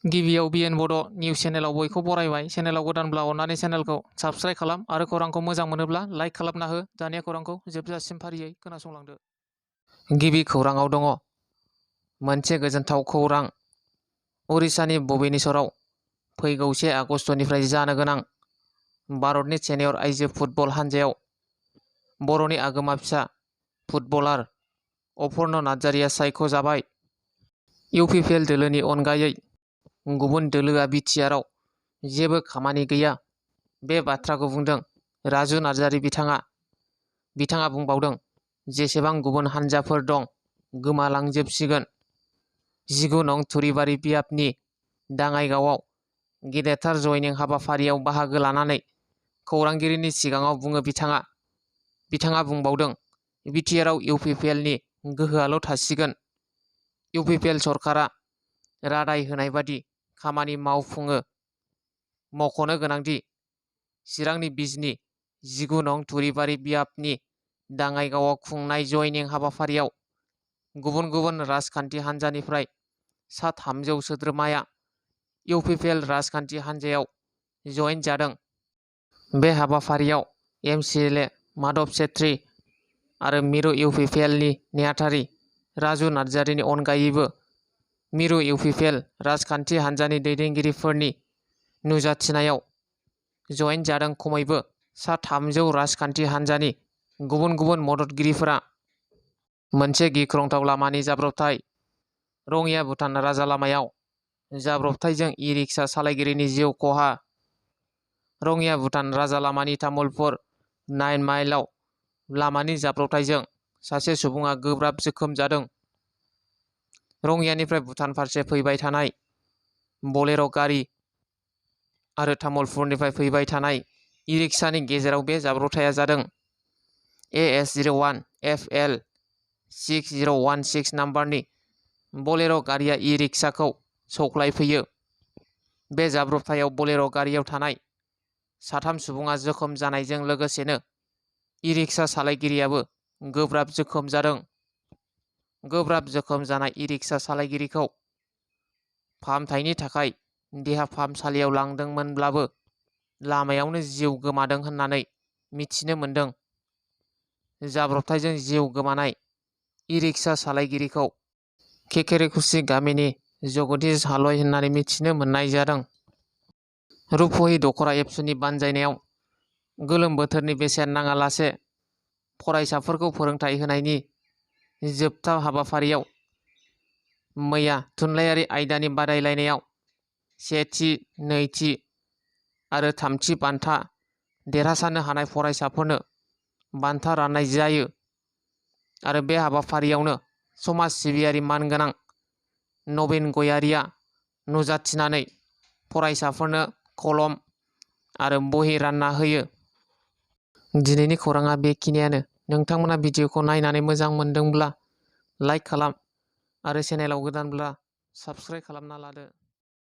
गिबियाव बिएन बड' निउस चेनेलाव बयखौ बरायबाय। चेनेलाव गोदानब्ला अननानै चेनेलखौ साबस्क्राइब खालाम आरो खौरांखौ मोजां मोनोब्ला लाइक खालामना हो। दानिया खौरांखौ जोबजासिम फारियै खोनासंलांदो। गिबि खौराङाव दङ मोनसे गोजोनथाव खौरां। उरिष्यानि भुबनेश्वराव फैगौ 1 आगस्तनिफ्राय जानो गोनां भारतनि सेनियर आइजो फुटबल हानजायाव बर'नि आगोमा फिसा फुटबलार अपर्न नार्जारिया सायख'जाबाय। इउपिपिएल दोलोनि अनगायै गुबुन दोलोआ बिटिआरआव जेबो खामानि गैया, बे बाथ्राखौ बुंदों राजु नार्जारि बिथाङा बुंबावदों, जेसेबां गुबुन हानजाफोर दं गोमालांजोबसिगोन। 19 नं थुरिबारि बियाबनि दाङाइगावआव गेदेरथार जयनिं हाबाफारियाव बाहागो लानानै खौरांगिरिनि सिगाङाव बुङो बिथाङा बुंबावदों, बिटिआरआव इउपिपिएलनि गोहोआल' थासिगोन। इउपिपिएल सरकारा रादाय होनाय बादि खामानि मावफुङो। मख'नो गोनांदि चिरांनि बिजनी 19 नं थुरिबारि बियाबनि दाङाइगावआव खुंनाय जयनिं हाबाफारियाव गुबुन गुबुन राजखान्थि हान्जानिफ्राय सा 300 सोद्रोमाया इउपिपिएल राजखान्थि हान्जायाव जयेन जादों। बे हाबाफारियाव एमसिएलए माधव छेत्री आरो मिरु इउपिपिएलनि नेहाथारि राजु नार्जारिनि अनगायैबो मिरु इउपिपिएल राजखान्थि हान्जानि दैदेनगिरिफोरनि नुजाथिनायाव जयेन जादों। खमैबो सा 300 राजखान्थि हान्जानि गुबुन गुबुन मददगिरिफोरा। मोनसे गिख्रंथाव लामानि जाब्रबथाय। रङिया भुटान राजा लामायाव जाब्रबथायजों इ-रिक्सा सालायगिरिनि जिउ खहा। रङिया भुटान राजा लामानि तामुलपुर 9 माइलआव लामानि जाब्रबथायजों सासे सुबुङा गोब्राब जोखोम जादों। रङियानिफ्राय भुटान फारसे फैबाय थानाय बलेर' गारि आरो तामुलपुरनिफ्राय फैबाय थानाय इ-रिक्सानि गेजेराव बे जाब्रबथाया जादों। AS01FL 6016 नाम्बारनि बलेर' गारिया इ-रिक्साखौ सौख्लायफैयो। बे जाब्रबथायाव बलेर' गारियाव थानाय 3 सुबुङा जोखोम जानायजों लोगोसेनो इ-रिक्सा सालायगिरियाबो गोब्राब जोखोम जादों। गोब्राब जोखोम जानाय इ-रिक्सा सालायगिरिखौ फाहामथायनि थाखाय देहा फाहामसालियाव लांदोंमोनब्लाबो लामायावनो जिउ गोमादों होननानै मिथिनो मोन्दों। जाब्रबथायजों जिउ गोमानाय इ-रिक्सा सालायगिरिखौ केकेरेकुसि गामिनि जगदीश हालय होननानै मिथिनो मोननाय जादों। रुपहि दख'रा एबसुनि बानजायनायाव गोलोम बोथोरनि बेसेन नाङालासे फरायसाफोरखौ फोरोंथाय होनायनि जोबथा हाबाफारियाव मैया थुनलाइयारि आयदानि बादायलायनायाव 1थि, 2थि आरो 3थि बान्था देरहासारनो हानाय फरायसाफोरनो बान्था राननाय जायो आरो बे हाबाफारियावनो समाज सिबियारि मानगोनां नबिन गयारिया नुजाथिनानै फरायसाफोरनो कलम आरो बहि रानना होयो। दिनैनि खौराङा बेखिनियानो। नोंथांमोना भिडिअखौ नायनानै मोजां मोनदोंब्ला लाइक खालाम आरो चेनेलाव गोदानब्ला साबस्क्राइब खालामना लादो।